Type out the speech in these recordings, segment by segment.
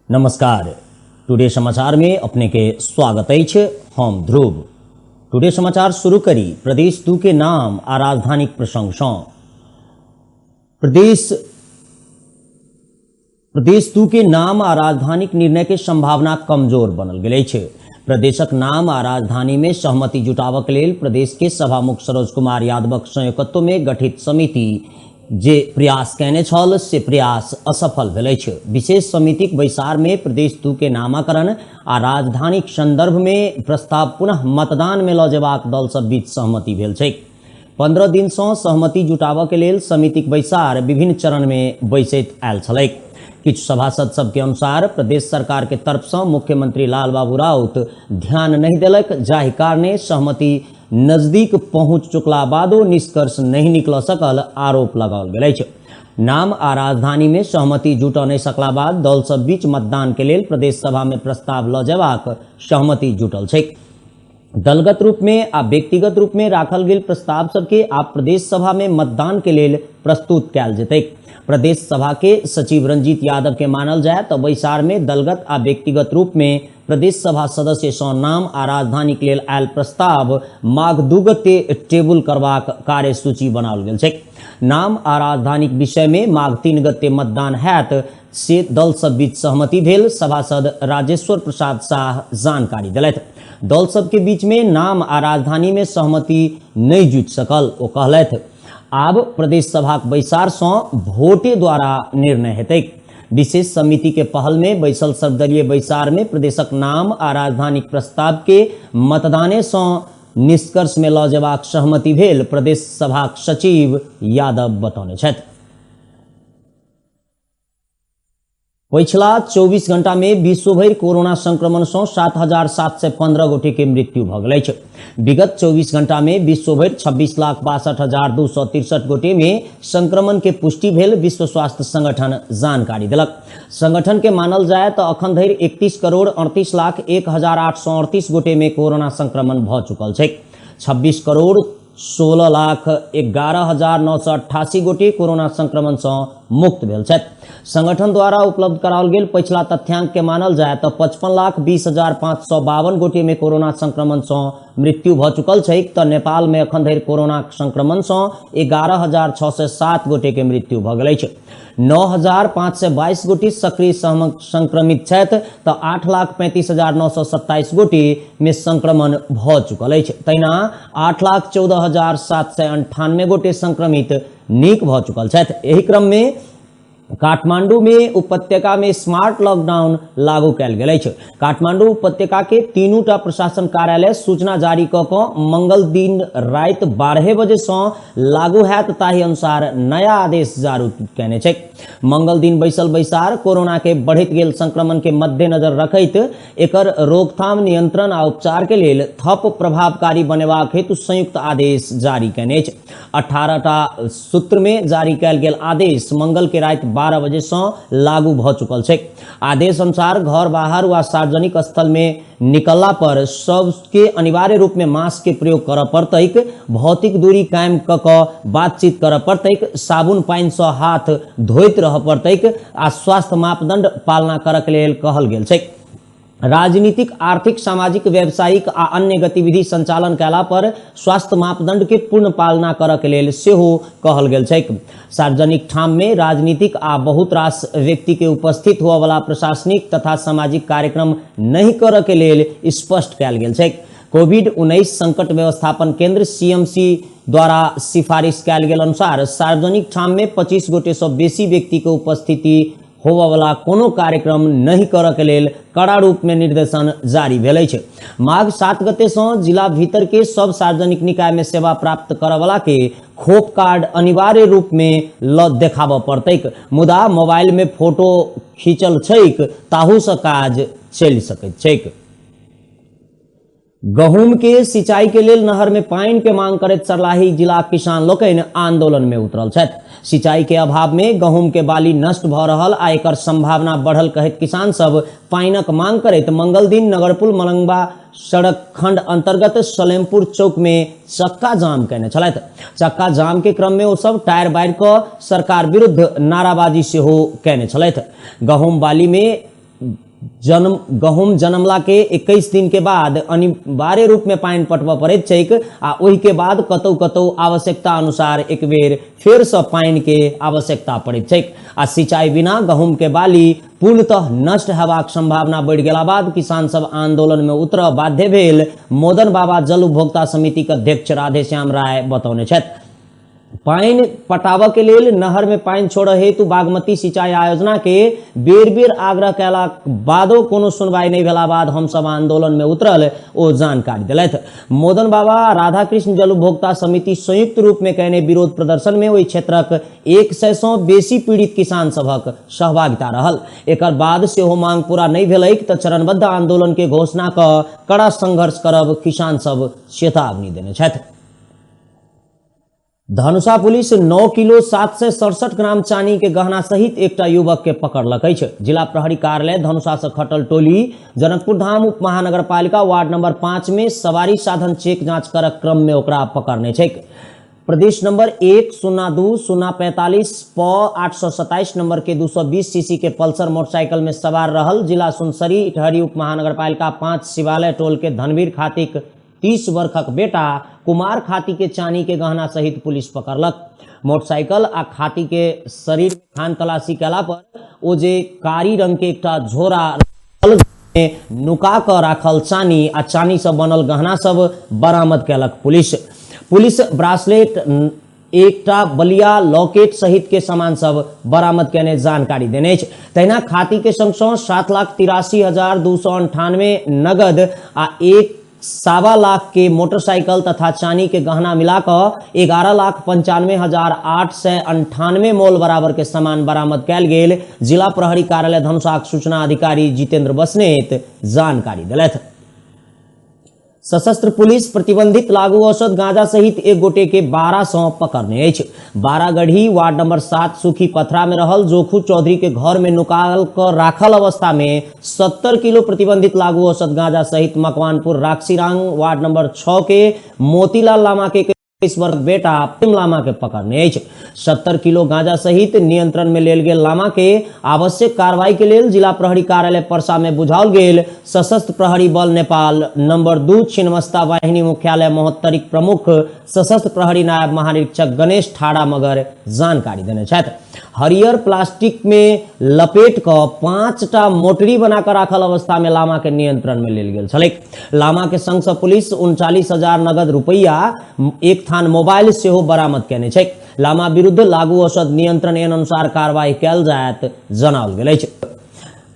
नमस्कार, टुडे समाचार में अपने के स्वागत अछि। हम ध्रुव। टुडे समाचार शुरू करी प्रदेश 2 के नाम आ राजधानीक प्रसंग सँ। प्रदेश प्रदेश 2 के नाम आ राजधानीक निर्णय के संभावना कमजोर बनल गेल अछि। प्रदेशक नाम आ राजधानी में सहमति जुटाबक लेल प्रदेश के सभामुख सरोज कुमार यादवक संयोजकत्व में गठित समिति जे प्रयास कयने छल से प्रयास असफल भेल अछि। विशेष समितिक बैसार में प्रदेश 2 के नामाकरण आ राजधानीक संदर्भ में प्रस्ताव पुनः मतदान में लऽ जेबाक दल सब बीच सहमति भेल छैक। 15 दिन सँ सहमति जुटाबऽ के लेल समितिक बैसार विभिन्न चरण में बैसैत आयल छलैक। किछु सभासद सबके अनुसार प्रदेश सरकार के तरफ सँ मुख्यमंत्री लालबाबू राउत ध्यान नहि देलक, जाहि कारणे सहमति नजदीक पहुंच चुकला बादो निष्कर्ष नहि निकल सकल आरोप लगाओल गेल अछि। नाम आ राजधानी में सहमति जुटऽ नहि सकला बाद दल सब बीच मतदान के लेल प्रदेश सभा में प्रस्ताव लऽ जेबाक सहमति जुटल छैक। दलगत रूप में आ व्यक्तिगत रूप में राखल गेल प्रस्ताव सबके आब प्रदेश सभा में मतदान के लेल प्रस्तुत कयल जेतैक। प्रदेश सभा के सचिव रंजीत यादव के मानल जाय तऽ बैसार में दलगत आ व्यक्तिगत रूप में प्रदेश सभा सदस्य सँ नाम आ राजधानी के लेल आयल प्रस्ताव माघ 2 गते टेबुल करबाक कार्यसूची बनाओल गेल छैक। नाम आ राजधानीक विषय में माघ 3 गते मतदान हैत से दल सब बीच सहमति भेल सभासद राजेश्वर प्रसाद शाह जानकारी देलथि। दल सब के बीच में नाम आ राजधानी में सहमति नहि जुटि सकल ओ कहलथि। आब प्रदेश सभाक बैसार सँ भोटे द्वारा निर्णय हेतैक। विशेष समिति के पहल में बैसल सर्वदलीय बैसार में प्रदेशक नाम आ राजधानीक प्रस्ताव के मतदाने सँ निष्कर्ष में लऽ जेबाक सहमति भेल प्रदेश सभाक सचिव यादव बतौने छथि। पछिला 24 घंटा में विश्वभरि कोरोना संक्रमण सँ 7,715 गोटे के मृत्यु भऽ गेल अछि। विगत 24 घंटा में विश्वभरि 26,62,263 गोटे में संक्रमण के पुष्टि भेल विश्व स्वास्थ्य संगठन जानकारी देलक। संगठन के मानल जाय तऽ अखन धरि 31 करोड़ 38 लाख 1,838 गोटे में कोरोना संक्रमण भऽ चुकल छैक। 26 करोड़ 16 लाख 11,988 गोटे कोरोना संक्रमण सँ मुक्त भेल छथि। संगठन द्वारा उपलब्ध कराओल गेल पछिला तथ्यांक के मानल जाय तऽ 55,20,552 गोटे में कोरोना संक्रमण सँ मृत्यु भऽ चुकल छैक तऽ नेपाल में अखन धरि कोरोना संक्रमण सँ 11,607 गोटे के मृत्यु भऽ गेल अछि। 9,522 गोटे सक्रिय संक्रमित छथि तऽ 8,35,927 गोटे में संक्रमण भऽ चुकल अछि। तहिना 8,14,798 गोटे संक्रमित नीक भऽ चुकल छथि। एहि क्रम में काठमांडू में उपत्यका में स्मार्ट लॉकडाउन लागू कयल गेल अछि। काठमांडू उपत्यका के तीनूटा प्रशासन कार्यालय सूचना जारी कऽ कऽ मंगल दिन राति 12 बजे सँ लागू हैत ताहि अनुसार नया आदेश जारी कयने छैक। मंगल दिन बैसल बैसार कोरोना के बढ़ैत गेल संक्रमण के मद्देनजर रखैत एकर रोकथाम, नियंत्रण आ उपचार के लेल थप प्रभावकारी बनेबाक हेतु संयुक्त आदेश जारी कयने अछि। 18टा सूत्र में जारी कयल गेल आदेश मंगल के राति 12 बजे सँ लागू भऽ चुकल छैक। आदेश अनुसार घर बाहर वा सार्वजनिक स्थल में निकलला पर सबके अनिवार्य रूप में मास्क के प्रयोग करऽ पड़तैक, भौतिक दूरी कायम कऽ कऽ बातचीत करऽ पड़तैक, साबुन पानि सँ हाथ धोइत रहऽ पड़तैक आ स्वास्थ्य मापदंड पालना करऽ के लेल कहल गेल छैक। राजनीतिक, आर्थिक, सामाजिक, व्यावसायिक आ अन्य गतिविधि संचालन कयला पर स्वास्थ्य मापदंड के पूर्ण पालना करऽ के लेल सेहो कहल गेल छैक। सार्वजनिक ठाम में राजनीतिक आ बहुत रास व्यक्ति के उपस्थित हुअ वाला प्रशासनिक तथा सामाजिक कार्यक्रम नहि करऽ के लेल स्पष्ट कयल गेल छैक। कोविड-19 संकट व्यवस्थापन केंद्र सीएमसी द्वारा सिफारिश कयल गेल अनुसार सार्वजनिक ठाम में 25 गोटे सँ बेसी व्यक्ति के उपस्थिति होबयवला कोनो कार्यक्रम नहि करऽ के लेल कड़ा रूप में निर्देशन जारी भेल अछि। माघ 7 गते सँ जिला भीतर के सब सार्वजनिक निकाय में सेवा प्राप्त करऽवला के खोप कार्ड अनिवार्य रूप में ल देखाबऽ पड़तैक, मुदा मोबाइल में फोटो खींचल छैक ताहू सँ काज चलि सकैत छैक। गहूम के सिंचाई के लेल नहर में पानि के मांग करैत सर्लाही जिला किसान लोकनि आंदोलन में उतरल छथि। सिंचाई के अभाव में गहूम के बाली नष्ट भऽ रहल आ एकर संभावना बढ़ल कहैत किसान सब पानिक मांग करैत मंगल दिन नगरपुल मलंगवा सड़क खंड अंतर्गत सलेमपुर चौक में चक्का जाम कयने छलथि। चक्का जाम के क्रम में ओ सब टायर बारि कऽ सरकार विरुद्ध नाराबाजी सेहो कयने छलथि। गहूम बाली में जन्म गहूँम जनमलाके 21 दिनके बाद अनिवार्य रूपमे पानि पटबय पड़ैत छैक आ ओहिके बाद कतौ कतौ आवश्यकता अनुसार एक बेर फेरसँ पानिके आवश्यकता पड़ैत छैक आ सिंचाई बिना गहूँमके बाली पूर्णतः नष्ट हेबाक संभावना बढ़ि गेला बाद किसान सब आंदोलन में उतरऽ बाध्य भेल मोदन बाबा जल उपभोक्ता समितिक अध्यक्ष राधेश्याम राय बतौने छथि। पानि पटाबऽ के लेल नहर में पानि छोड़ऽ हेतु बागमती सिंचाई आयोजना के बेर बेर आग्रह कयलाक बादो कोनो सुनवाई नहि भेला बाद हमसब आंदोलन में उतरल ओ जानकारी देलथि। मोदन बाबा राधाकृष्ण जल उपभोक्ता समिति संयुक्त रूप में कयने विरोध प्रदर्शन में ओहि क्षेत्रक 100 सँ बेसी पीड़ित किसान सभक सहभागिता रहल। एकर बाद सेहो मांग पूरा नहि भेलैक तऽ चरणबद्ध आंदोलन के घोषणा कऽ कड़ा संघर्ष करब किसान सब चेतावनी देने छथि। धनुषा पुलिस 9 किलो 767 ग्राम चानी के गहना सहित एकटा युवक के पकड़लक अछि। जिला प्रहरी कार्यालय धनुषा से खटल टोली जनकपुर धाम उप महानगरपालिका वार्ड नंबर 5 में सवारी साधन चेक जांच करक क्रम में ओकरा पकड़ने छैक। प्रदेश नंबर 1 0 2 0 45 प 827 नंबर के 220 सीसी के पल्सर मोटरसाइकिल में सवार रहल जिला सुनसरी इटहरी उप महानगरपालिका 5 शिवालय टोल के धनवीर खातिक 30 वर्षक बेटा कुमार खाती के चानी के गहना सहित पुलिस पकड़लक। मोटरसाइकिल आ खाती के शरीर खान तलाशी कयला पर ओ जे कारी रंग के एकटा झोरा नुका कऽ राखल चानी आ चानी से बनल गहना सब बरामद कयलक पुलिस। पुलिस ब्रासलेट, एकटा बलिया लॉकेट सहित के सामान सब बरामद कयने जानकारी देने अछि। तहिना खाती के संग सँ 7,83,298 नगद आ 1.25 लाख के मोटरसाइकिल तथा चानी के गहना मिला कऽ 11,95,898 मोल बराबर के सामान बरामद कयल गेल जिला प्रहरी कार्यालय धनुषाक सूचना अधिकारी जितेंद्र बस्नेत जानकारी देलथि। सशस्त्र पुलिस प्रतिबंधित लागू औषध गांजा सहित एक गोटे के 12 सौ पकड़ने अछि। बारागढ़ी वार्ड नंबर 7 सुखी पथरा में रहल जोखू चौधरी के घर में नुकाल कर राखल अवस्था में 70 किलो प्रतिबंधित लागू औषध गांजा सहित मकवानपुर राक्सीरांग वार्ड नंबर 6 के मोतीलाल लामा के 21 वर्ष बेटा प्रेम लामा के पकड़ने अछि। 70 किलो गांजा सहित नियंत्रण में लेल गेल लामा के आवश्यक कार्रवाई के लेल जिला प्रहरी कार्यालय परसा में बुझाओल गेल। सशस्त्र प्रहरी बल नेपाल नंबर 2 छिन्नमस्ता वाहिनी मुख्यालय महोत्तरीक प्रमुख सशस्त्र प्रहरी नायब महानिरीक्षक गणेश ठाड़ा मगर जानकारी देने छथि। हरियर प्लास्टिक में लपेट कऽ 5टा मोटरी बना कऽ राखल अवस्था में लामा के नियंत्रण में लेल गेल छलैक। लामा के संग सँ पुलिस 39,000 नगद रुपैया, एक थान मोबाइल सेहो बरामद कयने छैक। लामा विरुद्ध लागू औषध नियंत्रण ऐन अनुसार कार्रवाई कयल जायत जनाओल गेल अछि।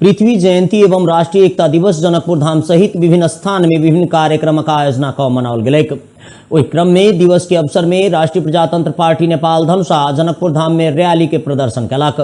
पृथ्वी जयंती एवं राष्ट्रीय एकता दिवस जनकपुर धाम सहित विभिन्न स्थान में विभिन्न कार्यक्रमक आयोजना कऽ मनाओल गेलैक। ओहि क्रम में दिवस के अवसर में राष्ट्रीय प्रजातंत्र पार्टी नेपाल धनुषा जनकपुर धाम में रैली के प्रदर्शन कयलक।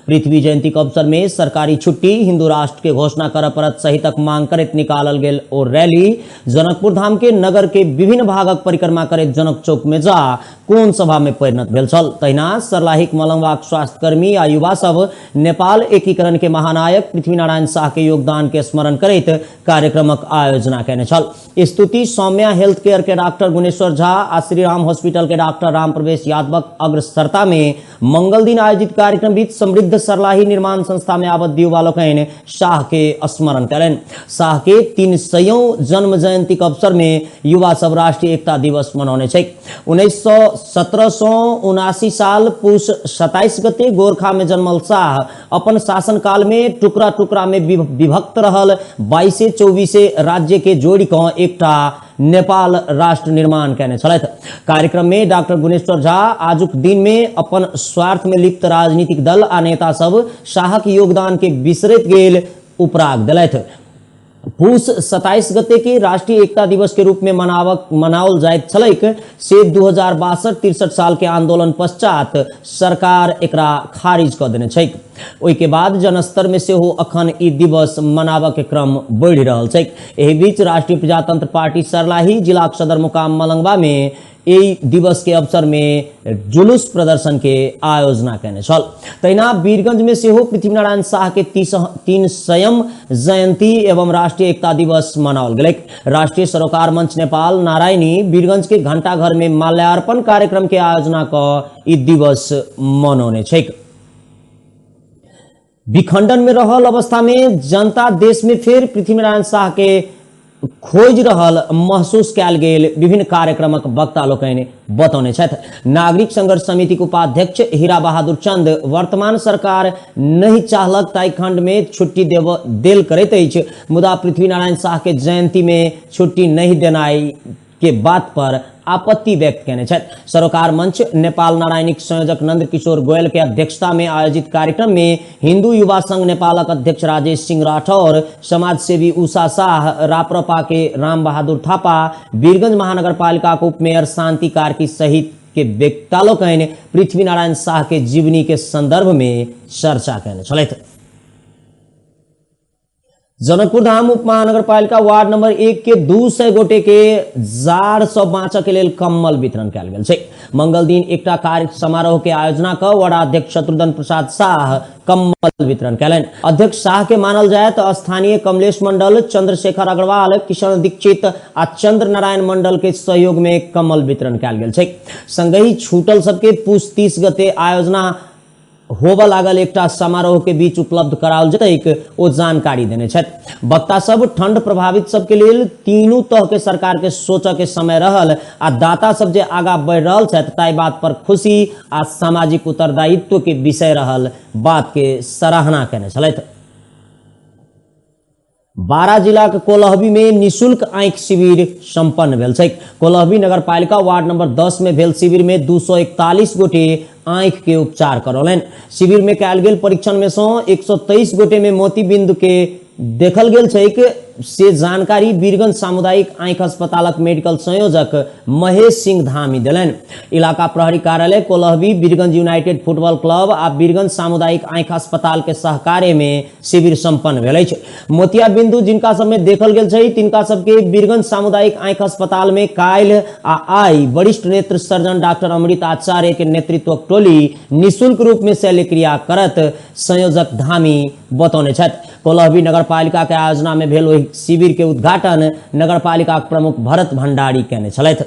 पृथ्वी जयंती के अवसर में सरकारी छुट्टी, हिंदू राष्ट्र के घोषणा करऽ पड़त सहितक मांग करैत निकालल गेल ओ रैली जनकपुर धाम के नगर के विभिन्न भागक परिक्रमा करैत जनक चौक में जा कोन सभा में परिणत भेल छल। तहिना सर्लाहीक मलंगवाक स्वास्थ्यकर्मी आ युवा सब नेपाल एकीकरण के महानायक पृथ्वीनारायण शाह के योगदान के स्मरण करैत कार्यक्रमक आयोजना कयने छल। स्तुति सौम्या हेल्थ केयर के डॉक्टर गुणेश्वर झा आ श्रीराम हॉस्पिटल के डॉक्टर राम प्रवेश यादवक अग्रसरता में मंगल दिन आयोजित कार्यक्रम बीच समृद्ध सर्लाही निर्माण संस्था में आबद्ध युवा लोकनि शाह के स्मरण कयलनि। शाह के 300 जन्म जयंती के अवसर में युवा सब राष्ट्रीय एकता दिवस मनौने छैक। 1917 सँ 79 साल पुष 27 गते गोरखा में जन्मल शाह अपन शासनकाल में टुकड़ा टुकड़ा में विभक्त रहल 22-24 राज्य के जोड़ि कऽ एकटा नेपाल राष्ट्र निर्माण कयने छलथि। कार्यक्रम में डॉक्टर गुणेश्वर झा आजुक दिन में अपन स्वार्थ में लिप्त राजनीतिक दल आ नेता सब शाहक योगदान के बिसरैत गेल उपराग देलथि। पूस 27 गते के राष्ट्रीय एकता दिवस के रूप में मनाओल जाइत छलैक से 2062-63 साल के आंदोलन पश्चात सरकार एकरा खारिज कऽ देने छैक। ओहि के बाद जनस्तर में सेहो अखन ई दिवस मनाबऽ के क्रम बढ़ि रहल छैक। एहि बीच राष्ट्रीय प्रजातंत्र पार्टी सर्लाही जिलाक सदर मुकाम मलंगवा में एहि दिवस के अवसर में जुलूस प्रदर्शन के आयोजना कयने छल। तहिना वीरगंज में सेहो पृथ्वीनारायण शाह के 300 जयंती एवं राष्ट्रीय एकता दिवस मनाओल गेलैक। राष्ट्रीय सरोकार मंच नेपाल नारायणी वीरगंज के घंटाघर में माल्यार्पण कार्यक्रम के आयोजना कऽ ई दिवस मनौने छैक। विखंडन में रहल अवस्था में जनता देश में फेर पृथ्वीनारायण शाह के खोजि रहल महसूस कयल गेल विभिन्न कार्यक्रमक वक्ता लोकनि बतौने छथि। नागरिक संघर्ष समितिक उपाध्यक्ष हीरा बहादुर चंद वर्तमान सरकार नहि चाहलक ताहि खंड में छुट्टी देल करैत अछि, मुदा पृथ्वीनारायण शाह के जयंती में छुट्टी नहि देनाइ के बात पर आपत्ति व्यक्त केने छथि। सरोकार मंच नेपाल नारायणिक संयोजक नंद किशोर गोयल के अध्यक्षता में आयोजित कार्यक्रम में हिंदू युवा संघ नेपालक अध्यक्ष राजेश सिंह राठौर, समाजसेवी उषा शाह, राप्रपा के राम बहादुर थापा, वीरगंज महानगरपालिका के उपमेयर शांति कार्की सहित के वक्ता लोकनि पृथ्वीनारायण शाह के जीवनी के संदर्भ में चर्चा केने छलथि। जनकपुर धाम उप महानगरपालिका वार्ड नंबर 1 के 200 गोटे के जाड़ से बाँचऽ के लेल कम्बल वितरण कयल गेल छै। मंगल दिन एकटा कार्य समारोह के आयोजना क वडाध्यक्ष शत्रुघ्न प्रसाद शाह कम्बल वितरण कयलनि। अध्यक्ष शाह के मानल जाय तऽ स्थानीय कमलेश मंडल, चंद्रशेखर अग्रवाल, किशन दीक्षित आ चंद्र नारायण मंडल के सहयोग में कम्बल वितरण कयल गेल छै। संगहि छूटल सबके पुस 30 गते आयोजना होबऽ लागल एकटा समारोह के बीच उपलब्ध कराओल जेतैक ओ जानकारी देने छथि। वक्ता सब ठंड प्रभावित सबके लेल तीनू तह के सरकार के सोचऽ के समय रहल आ दाता सब जे आगा बढ़ि रहल छथि ताहि बात पर खुशी आ सामाजिक उत्तरदायित्व के विषय रहल बात के सराहना केने छलथि। बारा जिलाक कोलहबी में निःशुल्क आँखि शिविर संपन्न भेल छै। कोलहबी नगरपालिका वार्ड नंबर 10 में भेल शिविर में 241 गोटे आँखि के उपचार करौलनि। शिविर में कयल गेल परीक्षण में सँ 123 गोटे में मोती बिंदु के देखल गेल छैक से जानकारी वीरगंज सामुदायिक आँखि अस्पतालक मेडिकल संयोजक महेश सिंह धामी देलनि। इलाका प्रहरी कार्यालय कोलहबी, वीरगंज यूनाइटेड फुटबॉल क्लब आ वीरगंज सामुदायिक आँखि अस्पताल के सहकार्य में शिविर संपन्न भेल अछि। मोतिया बिंदु जिनका सब में देखल गेल छै तिनका सबके वीरगंज सामुदायिक आँखि अस्पताल में काल्हि आ आइ वरिष्ठ नेत्र सर्जन डॉक्टर अमृत आचार्य के नेतृत्वक टोली निःशुल्क रूप में शल्यक्रिया करत संयोजक धामी बतौने छथि। कोलहबी नगरपालिका के आयोजना में भेल ओहि शिविर के उद्घाटन नगरपालिका प्रमुख भरत भंडारी केने छलथि।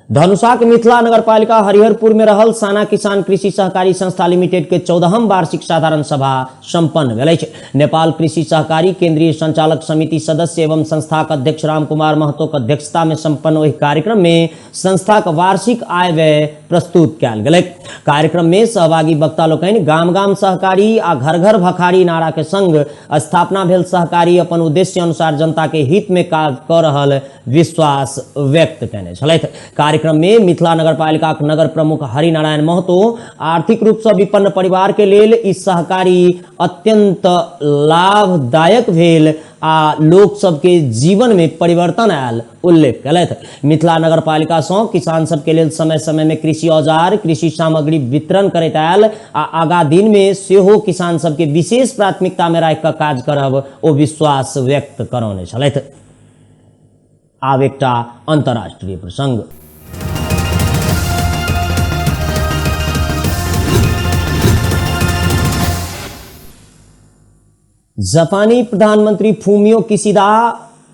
धनुषाक मिथिला नगरपालिका हरिहरपुर में रहल साना किसान कृषि सहकारी संस्था लिमिटेड के 14म वार्षिक साधारण सभा संपन्न भेल अछि। नेपाल कृषि सहकारी केंद्रीय संचालक समिति सदस्य एवं संस्थाक अध्यक्ष रामकुमार महतो के अध्यक्षता में संपन्न ओहि कार्यक्रम में संस्थाक वार्षिक आय व्यय प्रस्तुत कयल गेलै। कार्यक्रम में सहभागी वक्ता लोकनि गाम गाम सहकारी आ घर घर भखारी नारा के संग स्थापना भेल सहकारी अपन उद्देश्य अनुसार जनता के हित में काज कऽ रहल विश्वास व्यक्त केने छलथि। कार्यक्रम में मिथिला नगरपालिका के नगर प्रमुख हरिनारायण महतो आर्थिक रूप से विपन्न परिवार के लेल ई सहकारी अत्यंत लाभदायक भेल आ लोक सबके जीवन में परिवर्तन आयल उल्लेख केलथि। मिथिला नगरपालिका सँ किसान सबके लेल समय समय में कृषि औजार, कृषि सामग्री वितरण करैत आयल आ आगा दिन में सेहो किसान सबके विशेष प्राथमिकता में राखि कऽ काज करब ओ विश्वास व्यक्त करौने छलथि। आब एकटा अंतर्राष्ट्रीय प्रसंग। जापानी प्रधानमंत्री फूमियो किशिदा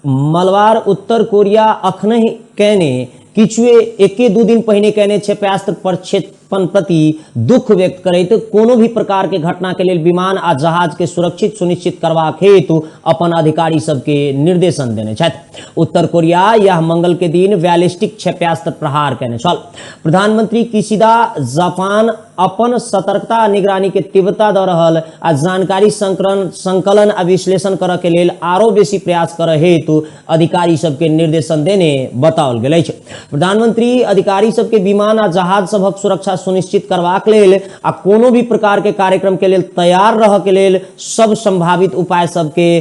मलबार उत्तर कोरिया अखनहि कयने किछुए एके दू दिन पहिने कयने क्षेपास्त्र प्रक्षेपण प्रति दुख व्यक्त करैत कोनो भी प्रकार के घटना के लेल विमान आ जहाज के सुरक्षित सुनिश्चित करबाक हेतु अपन अधिकारी सबके निर्देशन देने छथि। उत्तर कोरिया यह मंगल के दिन बैलिस्टिक क्षेपास्त्र प्रहार कयने छल। प्रधानमंत्री किशिदा जापान अपन सतर्कता आ निगरानी के तीव्रता दऽ रहल आ जानकारी संकलन आ विश्लेषण करऽ के लेल आरो बेसी प्रयास करऽ हेतु अधिकारी सबके निर्देशन देने बताओल गेल अछि। प्रधानमंत्री अधिकारी सबके विमान आ जहाज सभक सुरक्षा सुनिश्चित करबाक लेल आ कोनो भी प्रकार के कार्यक्रम के लेल तैयार रहऽ के लेल सब संभावित उपाय सबके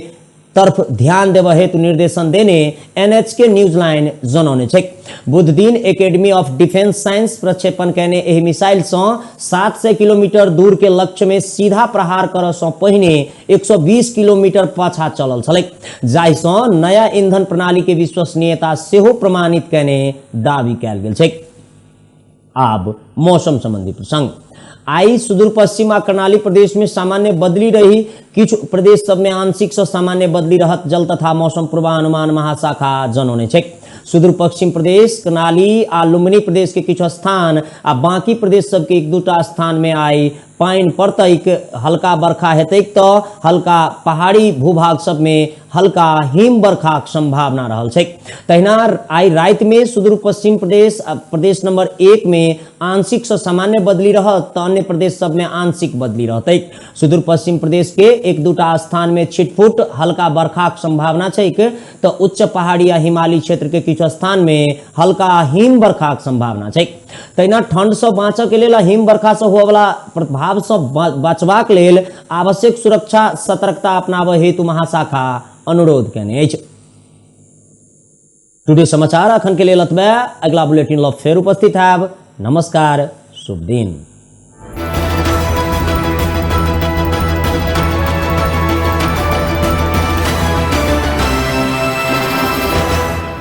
तरफ ध्यान देबऽ हेतु निर्देशन देने एनएचके न्यूज लाइन जनौने छै। बुध दिन एकेडमी ऑफ डिफेंस साइंस प्रक्षेपण कयने एहि मिसाइल सँ 700 किलोमीटर दूर के लक्ष्य में सीधा प्रहार करऽ सँ पहिने 120 किलोमीटर पाछा चलल छलै, जाहि सँ नया ईंधन प्रणाली के विश्वसनीयता सेहो प्रमाणित कयने दावी कयल गेल छै। आब मौसम संबंधी प्रसंग। आई सुदूर पश्चिम आ कर्णाली प्रदेश में सामान्य बदली रही। किछु प्रदेश सब में आंशिक से सामान्य बदली रहत जल तथा मौसम पूर्वानुमान महाशाखा जनौने छै। सुदूर पश्चिम प्रदेश, कर्णाली आ लुम्बिनी प्रदेश के किछु स्थान आ बाकी प्रदेश सब के एक दूटा स्थान में आई पानि पड़तैक, हल्का बरखा हेतैक तऽ हल्का पहाड़ी भूभाग सबमे हल्का हिम बरखाक संभावना रहल छै। तहिना आइ रातिमे सुदूर पश्चिम प्रदेश प्रदेश नंबर 1 में आंशिक से सामान्य बदली रहत तऽ अन्य प्रदेश सबमे आंशिक बदली रहतैक। सुदूर पश्चिम प्रदेश के एक दूटा स्थान में छिटफुट हल्का बरखाक संभावना छैक तऽ उच्च पहाड़ी आ हिमालयी क्षेत्र के किछु स्थान में हल्का हिम बरखाक संभावना छैक। तहिना ठंड से बाँचऽ के लेल आ हिम बरखा से होअवला प्रभाव से बचबाक लेल आवश्यक सुरक्षा सतर्कता अपनाबऽ हेतु महाशाखा अनुरोध केने अछि। टुडे समाचार अखन के लेल अतबे। अगला बुलेटिन लऽ फेर उपस्थित हैब। नमस्कार, शुभ दिन।